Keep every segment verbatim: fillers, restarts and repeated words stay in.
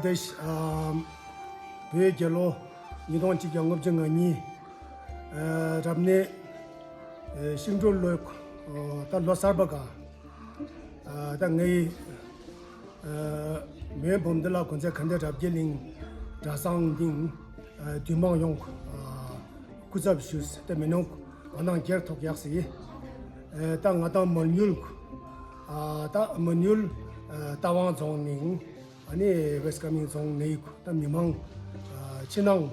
ད་ཨ་བོད་རྒྱལ་ལོ་ཉིས་སྟོང་གཅིག་བརྒྱ་ལྔ་བཅུ་ང་གཉིས་ཨ་རབ་གནས་ཨ་ཤིང་འབྲུག་ལོའི་ཨ་ད་ལོ་གསར་པ་ག་ཨ་ད་ངའི་ཨ་མོན་བུམ་སྡེ་ལ་གོང་ཚད་དགའ་ལྡན་རབ་རྒྱས་གླིང་གྲྭ་ཚང་སྟེང་ཨ་འདུས་མང་ཡོངས་ཨ་སྐུ་ཚབ་ཞུས་ཏེ་མི་ནོག་ང་དང་སྒེར་ཐོག་ཡག་སི་ཨ་ད་ང་དང་མོན་ཡུལ་ཨ་ད་མོན་ཡུལ་ཨ་རྟ་དབང་རྫོང་ནིང་ཨ་ནི་ཝེསྟ་ཀ་མེང་རྫོང་ནས་ད་མི་མང་ཨ་ཕྱི་ནང་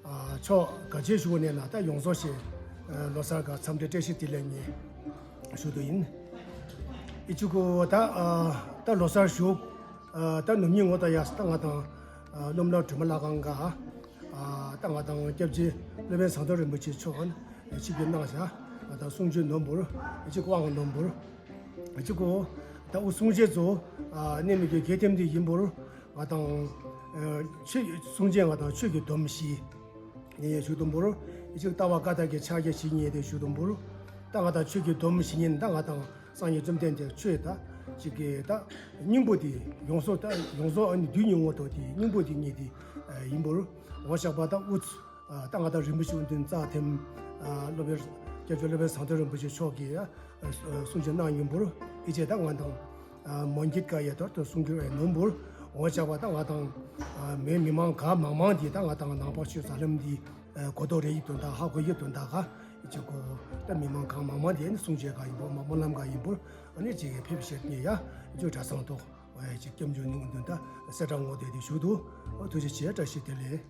ཨ་ཕྱོགས་ག་ཅི་ཞུ་ནས་ན་ད་ཡོངས་རྫོགས་ཤིག་ཨ་ལོ་གསར་ག་འཚམས་འདྲི་བཀྲ་ཤིས་བདེ་ལེགས་ངས་ཞུ་དོ་ཡིན། ཨི་ཅི་གོ་ད་ཨ་ད་ལོ་གསར་ཞུ་ཨ་ད་ནུབ་ཉིན་ངོ་ད་ཡག་སི་ད་ང་དང་ཨ་སློབ་གྲྭ་དྲི་མ་ལྷ་ཁང་ག་ཨ་ད་ང་དང་སྐྱབས་རྗེ་སློབ་དཔོན་ཟམ་གདོང་རིན་པོ་ཆེ་མཆོག་ཆིབས་བསྒྱུར་གནང་བཞག་ང་དང་གསུང་ཆོས་ནོར་འབུལ་ཨི་ཅི་གོ་དབང་ནོར་འབུལ། ཅི་གོ་ད་འུ་གསུང་བཤད་ཚོ་ཨ་གནད་མེད་ཀྱི་གལ་ཐེམ་དེ་ཡིན་པོར་ང་དང་ཨ་ཆོས་གསུང་བཤད་ང་དང་ཆོས་ཀྱི་སྡོམ་བཞི་ནས་ཞུ་དུམ་པོར་ཅིག་ལྟ་བ་བཀའ་རྟགས་ཀྱི་ཕྱག་རྒྱ་བཞི་ཉེ་དེ་ཞུ་དུམ་པོར་ད་ང་དང་ཆོས་ཀྱི་སྡོམ་བཞི་ཉེ་ད་ང་དང་སངས་རྒྱས་བཅོམ་ལྡན་འདས་ཆོས་ད་ཅིག་གི་ད་སྙིང་པོ་དེ་ཡོངས་སུ་ད་ཡོངས་སུ་ཨ་ནི་དུས་ཉིན་ངོ་ཐོག་དེ་སྙིང་པོ་དེ་ཉེ་དེ་ཡིན་པོར་འོ་ཞག་པ་ད་འུ་ཚོ། ད་ང་དང་རིན་པོ་ཆེ་དབུ་འཛིན་རྩ་ཐེམ་སློབ་དཔོན་སྐྱབས་རྗེ་སློབ་དཔོན་ཟམ་གདོང་རིན་པོ་ཆེ་མཆོག་གིས་གསུང་ཆོས་གནང་ཡིན་པོར་ཨི་ཅེ་ད་ང་དང་མོན་གྱི་ཀ་ཡ་དོར་དུ་གསུང་གྱུར་ཨེ་ནོར་འབུལ་འོང་བྱ་བ་ད་ང་དང་མོན་མི་མང་ག་མང་མང་དེ་ད་ང་དང་ནང་པ་ཆོས་ཟ་ལམ་འདི་གོ་རྟོགས་རེ་ཡི་དོན་དག་ཧ་གོ་ཡི་དོན་དག་ག་ཨི་ཅེ་གོ་ད་མི་མང་ག་མང་མང་དེ་ནི་གསུང་ཆོས་ག་ཡིན་པོ་མ་སྨོན་ལམ་ག་ཡིན་པོར་ཨ་ནི་ཅིག་ཕེབས་ཤེར་ནི་ཡ་ཨི་ཅེ་གྲྭ་ཚང་ཐོག་ཨེ་ཅིག་སྐྱབས་འཇུག་ནི་དོན་དག་གསལ་བསྒྲགས་ངོ་དེ་དེ་ཞུ་དུ་ཐུགས་རྗེ་ཆེ་བཀྲ་ཤིས་བདེ་ལེགས།